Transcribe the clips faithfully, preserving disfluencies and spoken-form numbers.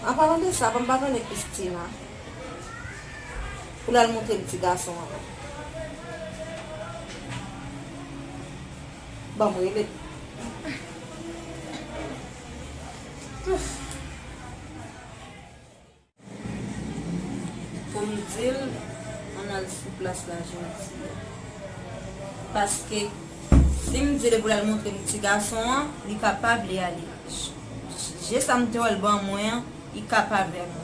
An palan de sa, ban m pa konnen Christina pou l al montre m ti gason an. Ban m rele l. Pou m di l, ann al sou plas la jodi a. Paske, si m di l pou l al montre m ti gason an, li ka pa vle ale. Je sa m te wè l ban mwen an, li ka pa vle al montre m.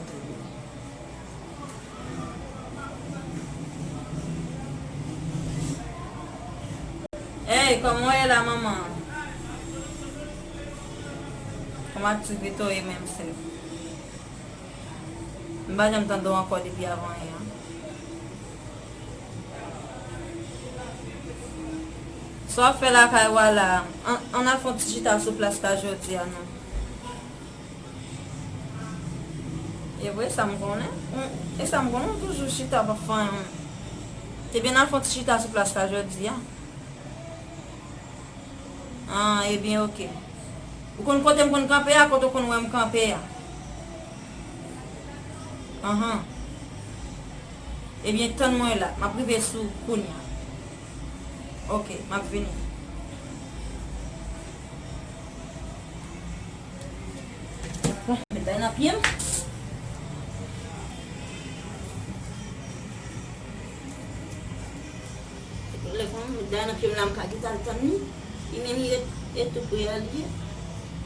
Hey, comment est la maman? Kòman aktivite w ye menm sè? M pa janm tande w ankò depi avan yè an. Sa w ap fè lakay ou a la? Ann, ann al fè yon ti chita sou plas la jodi a non. E vre, sa m konnen. Mm, e sa m konnen, ou toujou chita, w ap fè anyen. Ebyen, ann al fè yon ti chita sou plas la jodi a. Ah, ebyen, oke. Ou konn kote m konn kanpe a, kote w konn wè m kanpe a? Anhan. Ebyen, tann mwen la. M ap rive sou ou kounye a. Oke, m ap vini. Met bagay nan pye m. Lè fanm met bagay nan pye m la, m ka gentan al tann li. Li menm, li ret, ret tou pre a, li ye.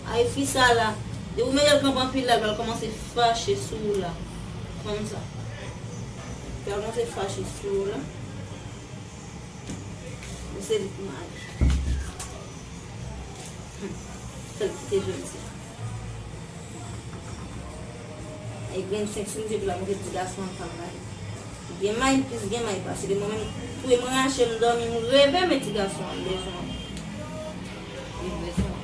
Ay, fi sa la, depi w mete l kanpe anpil la, l pral kòmanse fache sou ou la. Fanm sa. L pral kòmanse fache sou ou la. Ou se li ki mari. Fè l kite jodi a. E grenn senk, si m di pou l ap montre ti gason an, l pa pral. Gen may, plis gen may pase li. Mwen menm, tou e mwen rache, m dòmi, m reve, men ti gason an, m bezwen. M bezwen.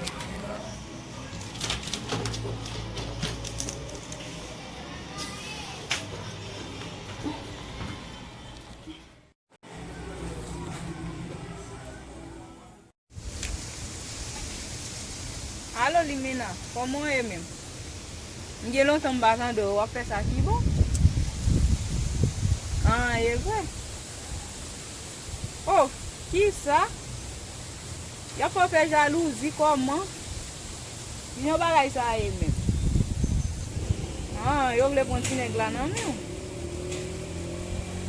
Alo, Limena, kòman w ye menm? M gen lontan m pa tande w, w ap fè sa ki bon? An, e vre? Oh, kisa? Y ap fè w fè jalouzi kòman? Kijan bagay sa a ye menm? Ah, yo vle pran ti nèg la nan men w.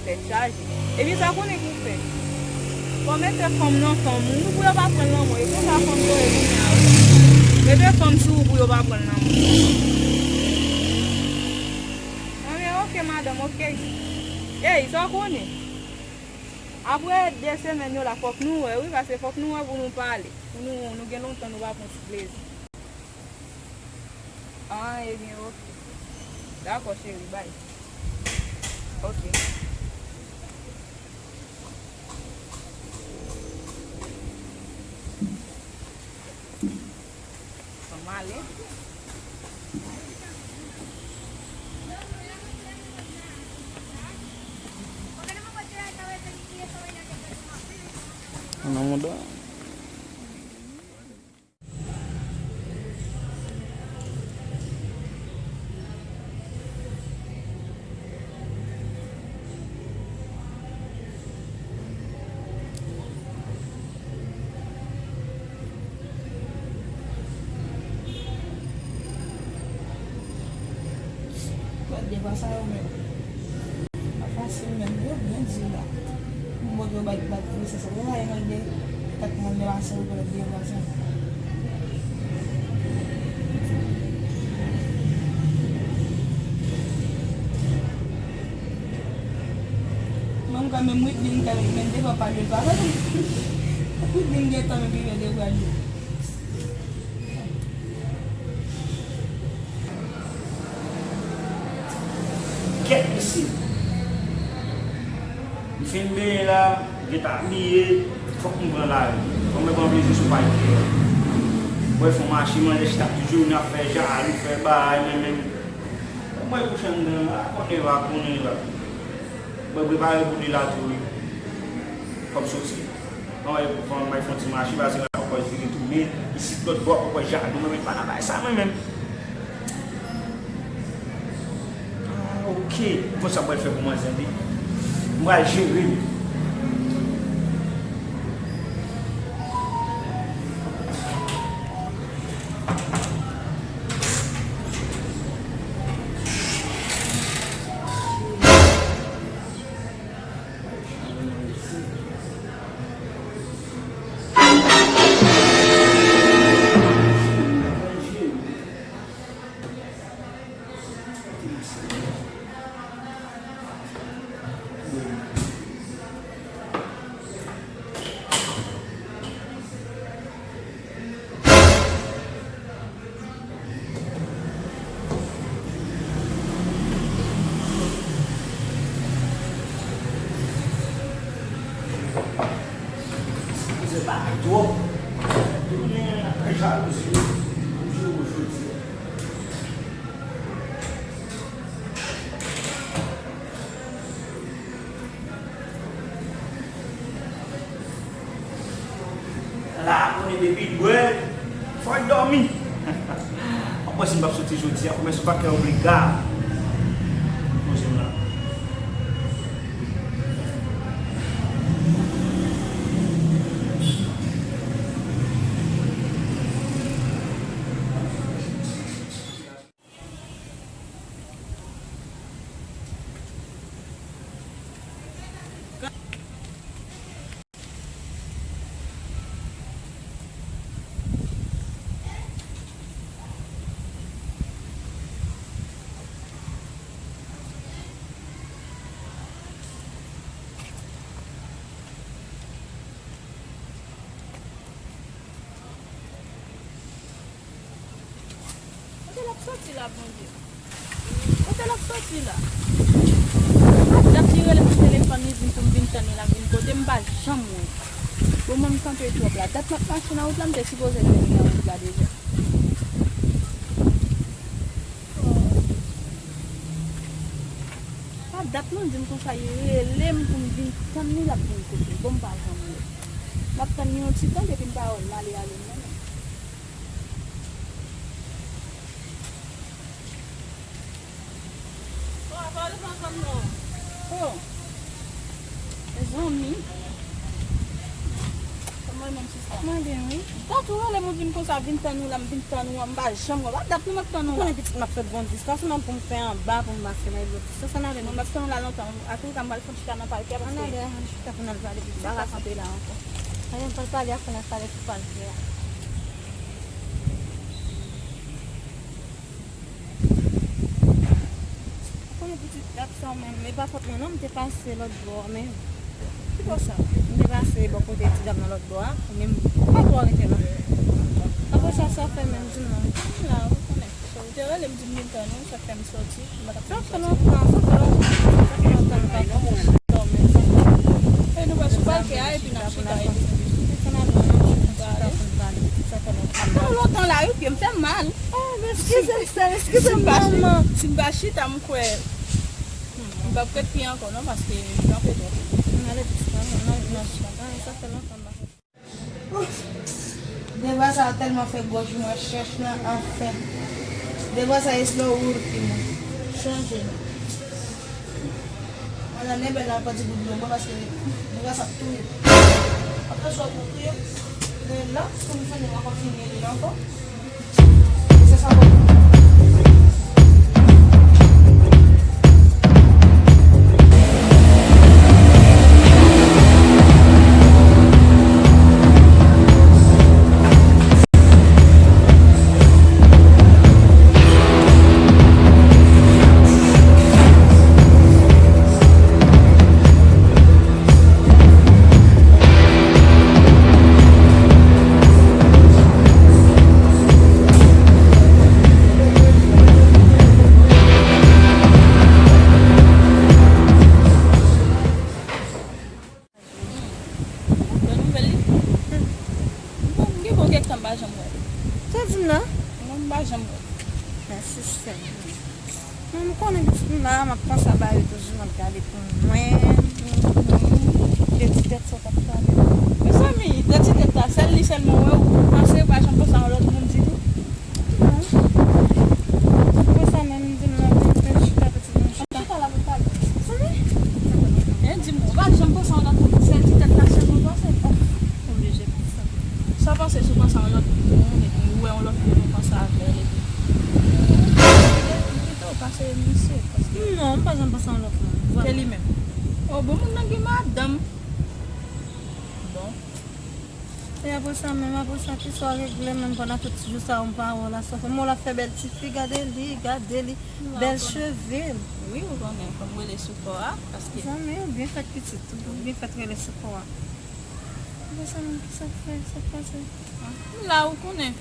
Tèt chaje. Ebyen sa w konnen pou w fè? Fò w mete fanm nan fanm ou pou yo pa pran l nan men w. E konsa fanm yo ye kounye a wi. Mete fanm sou ou pou yo pa pran l nan men w. Anben, oke, madanm, oke. Ey, sa w konnen? Apre de semèn yo la, fòk nou wè wi, paske fòk nou wè pou nou pale. Pou nou, nou gen lontan nou pa pran ti plezi. Ah, ebyen, oke. Dakò, cheri, bay. Oke. Ban m ale. Nan mouda. Gad de vwa sa yo menm. Pa fasil menm, yo byen di la. Moun bòt yo bay bat vre, se sa. Yo pa gen de kat moun de mache yo pèmèt de vwa sa. Mwen m ka menm Whitney, m ka menm de vwa pa lwe pa. Whitney m gentan menm rive de vwa lwe. Kèt mesye. M fin benyen la, m gentan abiye, fòk m pran lari. Fòk mwen pran plezi sou paj Pierre. Mwen fè mache, manje chita tout jounen ap fè jalou, fè bagay, men menm. Mwen kouche anndan la, konnen va, konnen va. Mwen prepare pou li la tou wi. Fò m soti. Mwen wè pou pran, mwen fè yon ti mache, pase la, poko vire tounen. Isit lòt bò, poko jalou, mwen menm pa nan bagay sa, mwen menm. Ki konsa mwen fè pou manzè li. Mwen jere li. Eskize bagay twòp. Tounen nan jalouzi yo pou jou jodi a. La konnen depi l bwè, fò l dòmi. Mwen panse m p ap soti jodi a, kòmè se pa kè obliga. Manje m la. Kote l ap soti la, Bondye? Kote l ap soti la? A dat li rele m sou telefòn, li di m pou m vin tann li, l ap vin kote m, m pa janm wè. Bon, mwen, m kanpe twòp la. Dat m ap mache nan wout la, m te sipoze jwenn li nan wout la deja. A dat nou di m konsa, li rele m pou m vin tann li, l ap vin kote m. Bon, m pa janm wè. M ap tann li yon ti tan, depi m pa wè l, m ale, ale m nan men. Oh, apa ou te pran fanm nan? Oh. Mezanmi. Kòman menm sista? Mwen byen, wi. Dat ou rele m, ou di m konsa, vin tann ou la, m vin tann ou an, m pa janm wè w. A dat nou m ap tann ou la. Ou konnen pitit m ap sot bon distans, ou mande pou m fè anba, pou m pase nan lòt distans, ann ale non. Mwen m ap tann ou la lontan. Atouka m pral fè yon chita nan pale a, paske ann ale, ann chita pou n al pale pitit. M pa ka kanpe la ankò. Ann ale m pral pale a, pou n al pale pou pale a. Ou konnen pitit, dat sa w menm, e pa fòt mwen non, m te pase lòt bò a menm. Ki bò sa? M te pase bò kote ti dam nan lòt bò a, ou menm, ou pa twò rete non. Apre sa, sa fè menm di m non. M la, ou konnen. Ou te rele m di m vin tann ou, sa fè m soti, m pa t ap fè m soti. Sa fè lontan, sa fè lontan, sa fè lontan m pa fè yon chita menm. E nou pral sou palke a, epi n ap chita, epi n ap chita pou n pale. Sa fè lontan. Sa fè lontan la, wi, pye m fè m mal. Oh, men eskize m, sè, eskize m, manman. Si m pa chita, m kwè m p ap ret pye ankò non, paske m kanpe twòp. Ann ale plis, non, non, non, non, sa fè lontan m pa fè. Deba sa tèlman fè gòj mwen chèch nan anfen. Deba sa es lo último. Chanje. Mwen nan nenbèl la pati gout dlo mwen paske deba sa ap touye. Apre sa pou touye. E la, pou m fini, mwen kontinye li ankò. Bon, m gen bon kèk tan m pa janm wè l. Sa w di m nan? Non, m pa janm wè l. Mèsi, Senyè. Non, m konnen pitit m la, m ap panse a bagay toujou, m ap gade pou mwen. Pitit tèt sa w t ap pale. Mezanmi, pitit tèt la, sèl li sèlman wè w, ou panse ou pa janm panse a yon lòt moun ditou? Non. Konsa menm, m di m nan, m chita pitit mwen. Moun, epi ou wè yon lòt moun, ou panse avè l, epi. Ou pito pase misye, paske. Non, m pa janm panse yon lòt moun. Vwala. Ke li menm. O, bon, moun nan gen madanm. Bon. E apre sa menm, apre sa, ki sa w regle menm pandan tout ti jou sa yo, m pa wè w la, sa fè m wè w la fè bèl ti fi, gade li, gade li, bèl cheve l. Wi, ou konnen, fò m rele sou kò a, paske. Zanmi, ou byen fèt pitit, ou byen fèt rele sou kò a. Apre sa menm, ki sa k fè, sa k pase? M la, ou konnen.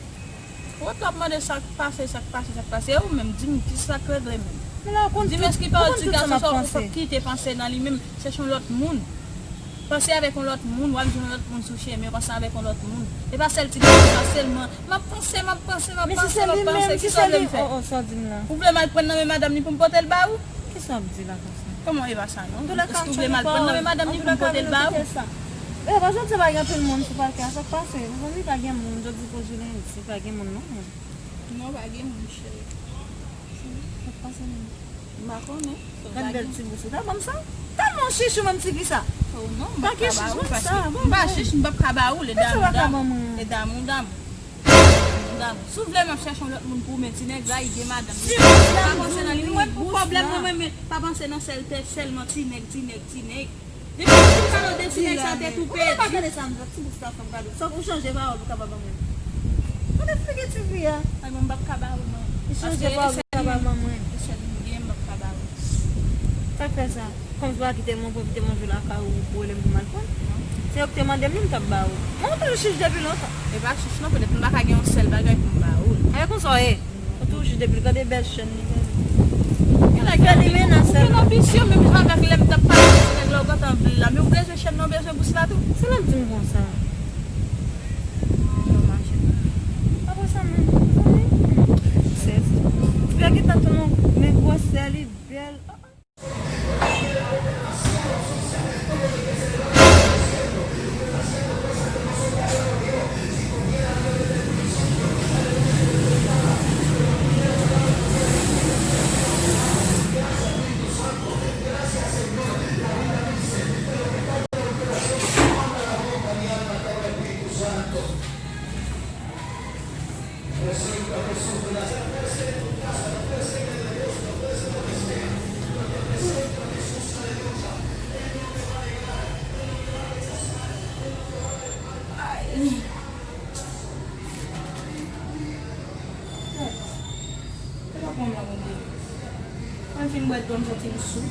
Ou t ap mande sa k pase, sa k pase, sa k pase. E ou menm, di m, ki sa k regle menm? Men la, ou konn tout, ou konn tout sa m ap panse. Di m, èske pa w di gason sa, ou p ap kite panse nan li menm, chèche yon lòt moun. Panse avèk yon lòt moun, w ap jwenn yon lòt moun sou chemen, panse avèk yon lòt moun. E pa sèl ti gason sa sèlman. M ap panse, m ap panse, m ap panse, m ap panse. Ki sa w vle m fè? Oh, oh, sa w di m la? Ou vle m al pran nan men madanm ni pou m pote l ba ou? Ki sa w ap di la konsa? Kòman e pa sa non? Èske w vle m al pran nan men madanm ni pou m pote l ba ou? E pa jodi a pa gen anpil moun sou pakè a, sa k pase? Mezanmi, pa gen moun jodi pou jounen jodi, pa gen moun non menm. Non, pa gen moun, cheri. Sa k pase menm? M pa konnen. Gad bèl ti bous ou ta ban m sa. Tèlman w chichou menm ti fi sa. Oh non, m p ap ka ba ou paske m pa chich, m p ap ka ba ou, le damou damou. Le damou damou. Damou damou. Si w vle m ap chèche yon lòt moun pou ou, men ti nèg la, li gen madanm li. Pa panse nan li, li bous la. Mwen, pou pwoblèm mwen, mwen, men pa panse nan sèl tèt, sèlman ti nèg, ti nèg, ti nèg. Depi m fin pale w de ti nèg sa te toupe. Ou pa gade sa m fè, ti bous la fè m gade. Sa ou chanje pawòl ou ka pa ban mwen. Mwen te figi ti fi a. Ay, mwen m p ap ka ba ou non. Li chanje pawòl ou ka pa ban mwen. E sèl m gen, m p ap ka ba ou. Sa k fè sa? Kòm se pa kite mwen pwofite manje lakay ou pou rele m pou m al pran. Se yo ki te mande m li, m t ap ba ou. Mwen toujou chich depi lontan. E pa chich non, petèt m pa ka gen yon sèl bagay pou m ba ou. Ay, konsa w ye. Ou toujou chich depi l gade bèl chèn li, gade. Fè li mennen sèl. Ou fè l anbisyon, menm jan avèk lè m t ap pale de ti nèg la, ou gentan vle l la. Men ou bezwen chèn nan, ou bezwen bous la tou. Se lè m di m konsa. Non, ma chèn. Apre sa menm, zanmi. Sèz. Fè gentan tou non, men gwosè li bèl. Ay. Tèt. Se pa pran m la, Bondye. Mwen fin bwè dlo m santi m sou.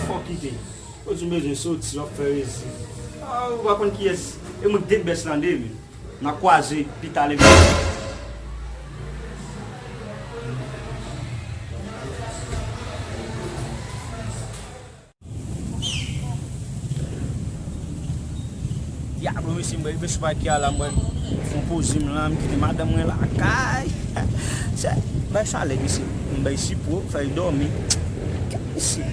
Fò kite. Yo di m bezwen soti, w ap fè rezi. Ah, ou pa konn kiyès. E mwen k de bès lan de wi. N a kwaze pita lè. Dyablo, mesye, m rive sou pakè a la, m pral fè yon poze m la, m kite madanm mwen lakay. Se bay salè, mesye, m bay sipwo, fè l dòmi. Gad mesye.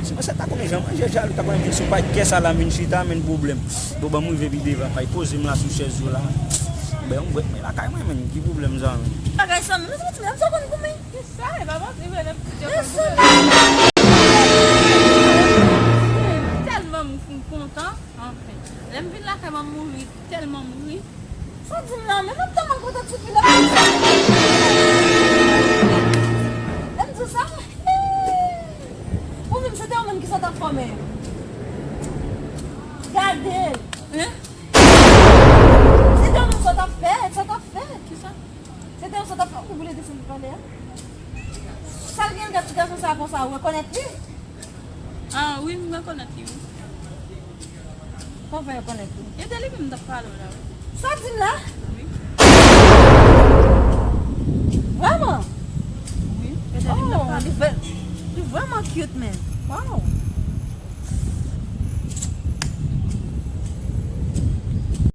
Si mwen se ta konnen jan manje jalou, ta konnen vin sou pakè sa la, m vin chita, men pwoblèm. Bon, ban m rive pi devan, bay poze m la sou chèz yo la. M bay yon gwèt, men lakay mwen, men ki pwoblèm sa, men? Bagay sa, men, men, men, men, sa konn goumen. Kisa? E pa manti vre, lè m kite yo konn goumen. Tèlman m fin kontan, anfen. Lè m vin lakay mwen, m mouri, tèlman m ri. Sa w di m la, men m tèlman kontan ti fi la. Lè m di w sa, ou menm se te yon moun ki sa t ap fòme. Gade l. Hein? Se te yon moun sa t ap fè, sa t ap fè. Kisa? Se te yon sa t ap fè, ou vle desann pale a? Sa l gen gad ti gason sa konsa, ou rekonèt li? Ah, wi, m rekonèt li, wi. Kòman w fè rekonèt li? E de li menm m t ap pale w la, wi. Sa w di m la? Wi. Vrèman? Wi, e de li m t ap pale. Oh, li vrè-, li vrèman cute, men. Wow.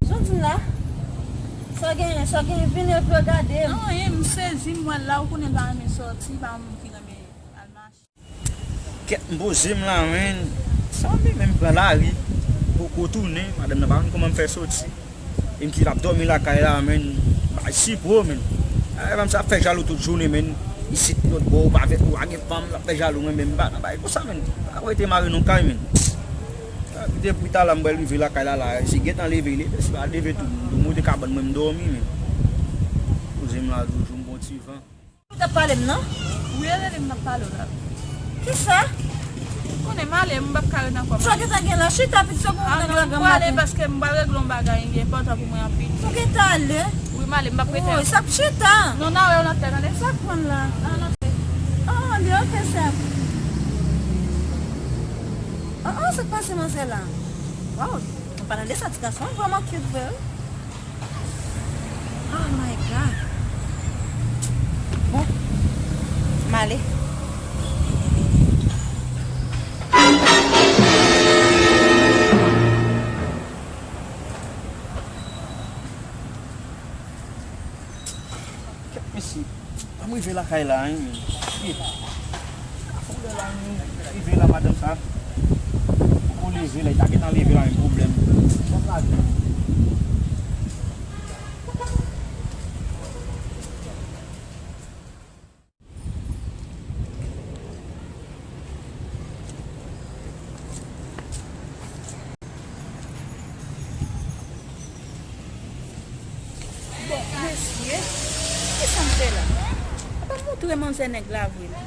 Jan w di m la? Sa genyen, sa genyen, vin epi gade m. Anyen, m sezi, m wè l la, ou konnen l pa renmen sòti, pa yon moun ki renmen al mache. Kèt, m poze m la, menn. Sa menm, menm pran lari, poko tounen, madanm nan pa konn kòman m fè soti. E m kite l ap dòmi lakay la, menn. Bay sipwo, menn. Ay, fanm sa ap fè jalou tout jounen, menn. Isit, lòt bò, ou pa vè, ou pa gen fanm, l ap fè jalou, mwen menm, m pa nan bagay konsa, menn. Pa rete mare nan kay, menn. Depi talè m pral rive lakay la, la, si gentan leve, leve, si pa leve tou, m monte kabann mwen, m dòmi, menn. Poze m la, toujou, m pran ti van. Ou t ap pale m, non? Wi, e rele m m ap pale w la. Kisa? Ou konnen m ale, m p ap ka ret ankò. Sa gentan gen la, chita, pitit, sa gen yon nèg la granm maten. Paske m pral regle yon bagay ki enpòtan pou mwen anpil. Ou gentan ale? Wi, m ale, m p ap rete. Woy, sa p chita. Non, n a wè w nan tè, tande. Sa k pran la? Ah, li oke, sè. Ah, ah, sa k pase, manzè la? Waw, an palan de sa, ti gason an vrèman cute vre, wi. Oh my God. Bon, m ale. Kèt, mesye. Ban m rive lakay la, wi, men. Shit. Fò lè la, m rive la, madanm sa. Poko leve la, li ta gentan leve la, men pwoblèm. Fò m lage. Bon, mesye, kisa m fè la? Apa montre manzè nèg la vre, non?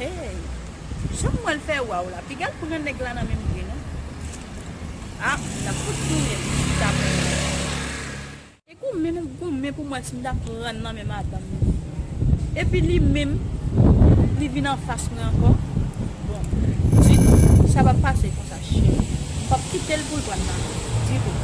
Hey, jan m wè l fè waw la, piga l pran nèg la nan men m vre, non? Ah, l ap fout touye m, si ta pran. E goumen, nou goumen pou m wè si m ta pran nan men madanm li. Epi li menm, li vin anfas mwen ankò. Bon, ditou, sa p ap pase konsa, cheri. M p ap kite l pou l pran nan, ditou.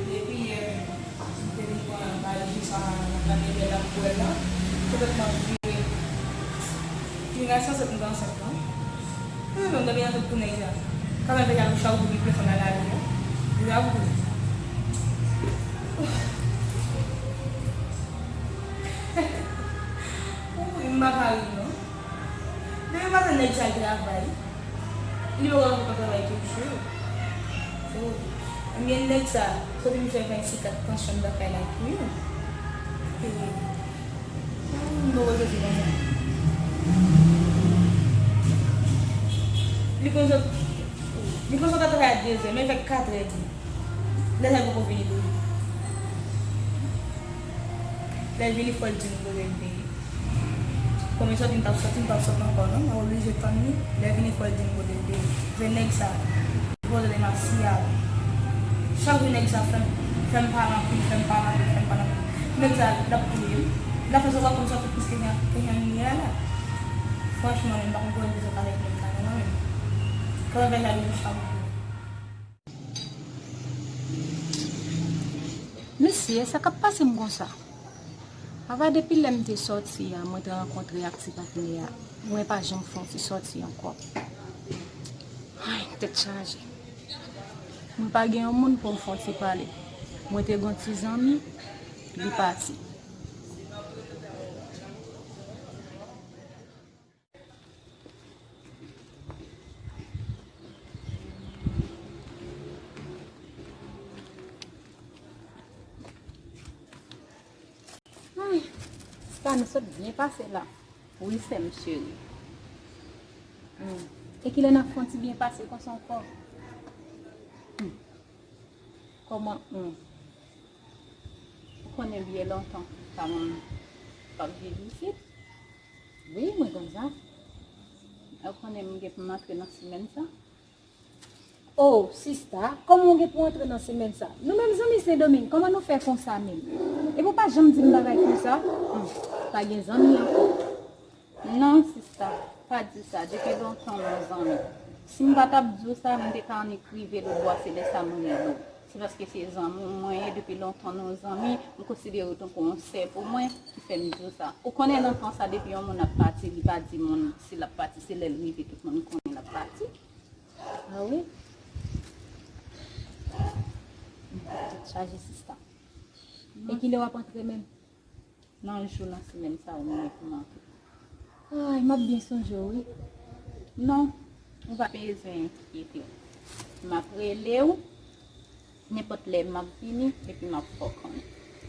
Depi yè, m te vin pran bay Jis a nan nèg la ap bwè la. Petèt m ap vire. Vire a san sèt m te ansent lan. Mwen menm, m te gen ansent pou nèg sa. Kanmenm fè jalou chak jou li pran nan lari a. Li la pou li. Wi, m pa ka ri non. Depi maten nèg sa travay. Li poko fè travay toujou. Oh. Ebyen nèg sa, kote m fè ven si kat tansyon m t ap fè lakay la tou. M poko sezi konsa. Li konn sot, li konn sot ap travay a dezè, men fèk katrè di. Lè sa l poko vini tou. Lè l vini fò l di m kote l te ye. Kòm li sòti, m t ap sòti, m t ap sòti ankò non, m oblije tann li. Lè l vini fò l di m kote l te ye. Se nèg sa, li poze de m a siyal. Chak jou nèg sa fè m, fè m pale anpil, fè m pale anpil, fè m pale anpil. Nèg sa, l ap touye m. L ap fè sòt kòm sòt plis ke jan, ke jan m ye a la. Franchman, menm m pa konn kote l bezwen pale ak nèg sa non, mwen menm. Kòm fè jalou chak jou. Mesye, sa k ap pase m konsa? Apa depi lè m te sòti a, mwen te rankontre ak ti patnè a, mwen pa janm fè yon ti sòti ankò. Ay, tèt chaje. Mwen pa gen yon moun pou m fè yon ti pale. Mwen te gen yon ti zanmi, li pati. Sista, nou sot byen pase la. Wi, sè m cheri. Hmm. E kilè n ap fè yon ti byen pase konsa ankò? Hmm. Kòman, hmm. Ou konnen byen lontan, pa mwen p ap viv isit. Wi, mwen konn sa. Ou konnen m gen pou m antre nan semèn sa. Oh, sista, kòman w gen pou antre nan semèn sa? Nou menm zanmi Sendomeng, kòman nou fè konsa menm? Epi w pa janm di m bagay konsa? Hmm, pa gen zanmi ankò. Non, sista, pa di sa. Depi lontan nou zanmi. Si m pa t ap di w sa, m te ka annik rive lòtbò a, se lè sa m rele w. Se paske se zanmi w mwen ye, depi lontan nou zanmi, m konsidere w tankou yon sè pou mwen, ki fè m di w sa. Ou konnen nan tan sa, depi yon moun ap pati, li pa di moun si l ap pati, se lè l rive, tout moun konnen l ap pati. Ah wi? Tèt chaje, sista. E kilè w ap antre menm? Nan jou nan semèn sa yo, mwen pou m antre. Ay, m ap byen sonje w, wi. Non, ou pa bezwen enkyete w. M ap rele w, nenpòt lè m ap vini, epi m ap fè w konnen.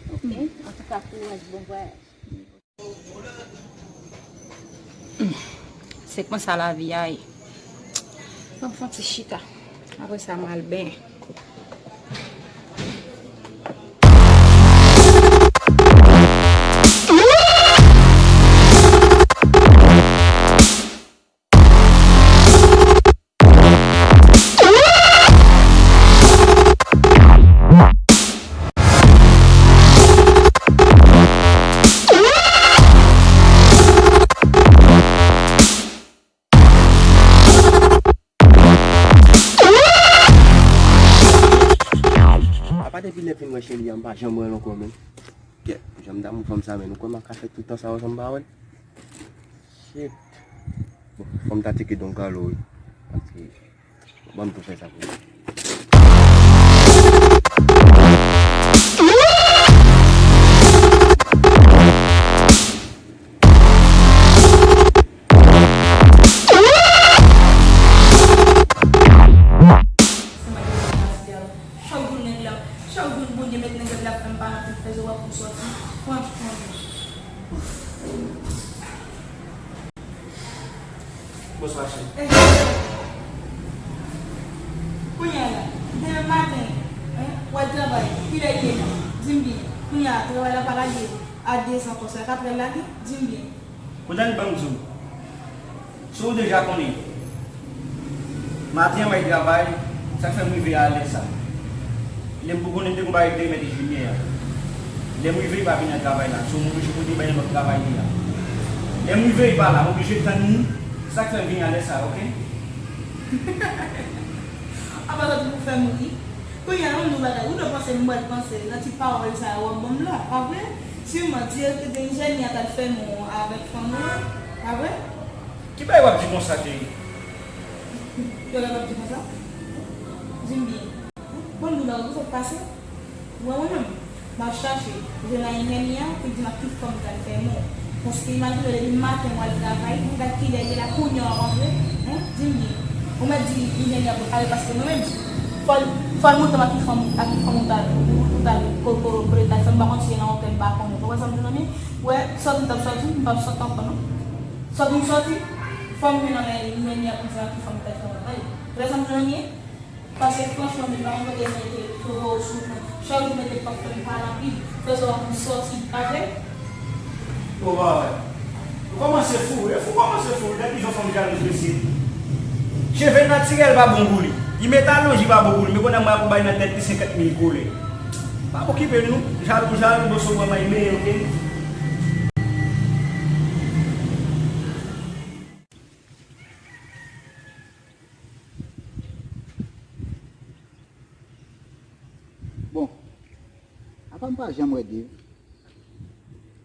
Oke? Hmm. Antouka, kouraj, bon vwayaj. Se konsa lavi a ye. Ban m fè yon ti chita. Apre sa, m al benyen. Apa depi lè m fin wè Shelly a, m pa janm wè l ankò, menm. Kèt, jan m damou fanm sa, men nou kwè m ap ka fè tout tan sa yo san m pa wè l? Shit. Bon, fò m ta tcheke Don Carlo, wi. Paske, bon, m tou fè sa pou li. Chak jou nèg la, chak jou Bondye mèt nèg la fè m pa anvi fè zòrèy pou m sòti. Franchman. Bonswa, cheri. Eh, kounye a la, demen maten, hein, w al travay, kilè l ye menm? Di m byen. Kounye a, travay la pa lage a dezan konsa, katrè l lage? Di m byen. Kounye a, ban m di w. Si w deja konnen, maten an m al travay, sa k fè m rive a lè sa. Lè m pou konnen m te gon bagay te remèt Junior a. Lè m rive, li pa vin nan travay la. So, m oblije pote bay nan lòt travay li a. Lè m rive, li pa la. M oblije tann li. Sa k fè m vini a lè sa, oke? Apa sa te pou fè m ri? Kounye a, yon nou bagay, ou dwe panse m pral panse nan ti pawòl sa yo w ap ban m la, pa vre? Siman, direktè de Injèni a t al fèmen w avèk fanm ou an, pa vre? Ki bagay w ap di konsa, cheri? Ki bagay w ap di konsa? Di m byen. Bon, nou la, ou sot pase? Ou wè mwen menm? M ap chache. Jwenn a Injèni a, pou l di m ak ki fanm l t al fèmen w. Paske imajine w depi maten w al travay, ou gad kilè l ye la, kounye a w ap antre, hein? Di m byen. Ou mèt di Injèni a pou l ale paske mwen menm, fò l, fò l montre m ak ki fanm, ak ki fanm ou t al, ou, ou t al, ko, ko, kote l t al fè, m pa konn si se nan otèl, m pa konnen. Ou konprann sa m di w, zanmi? Ou wè, sòti m t ap sòti, m p ap sòt ankò non. Sòti m sòti, fò m jwenn anyen, Injèni a pou l di m ak ki fanm ou t al fèmen w. Tande, ou wè sa m di w, zanmi? Paske franchman, menm nan yon kote mwen te twò sou mwen. Chak jou mwen te pap fè m pale anpil. Fè sa w ap sòti, pa vre? O, pa vre. Ou kòmanse fou wi. Fou kòmanse fou wi. Gad kijan fanm jalouz mesye. Cheve natirèl pa bon pou li. Li met alonj, li pa bon pou li. Men kounye a mwen ap bay nan tèt li senkant mil kole. Pa okipe nou. Jalou, jalou, bon, so mwen mwen meye, oke? Bon, apa m pa janm wè Dave?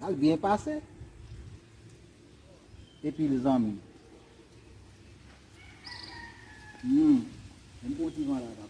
L al byen pase. Epi l zanmi. Hmm. Menm pou yon ti van la.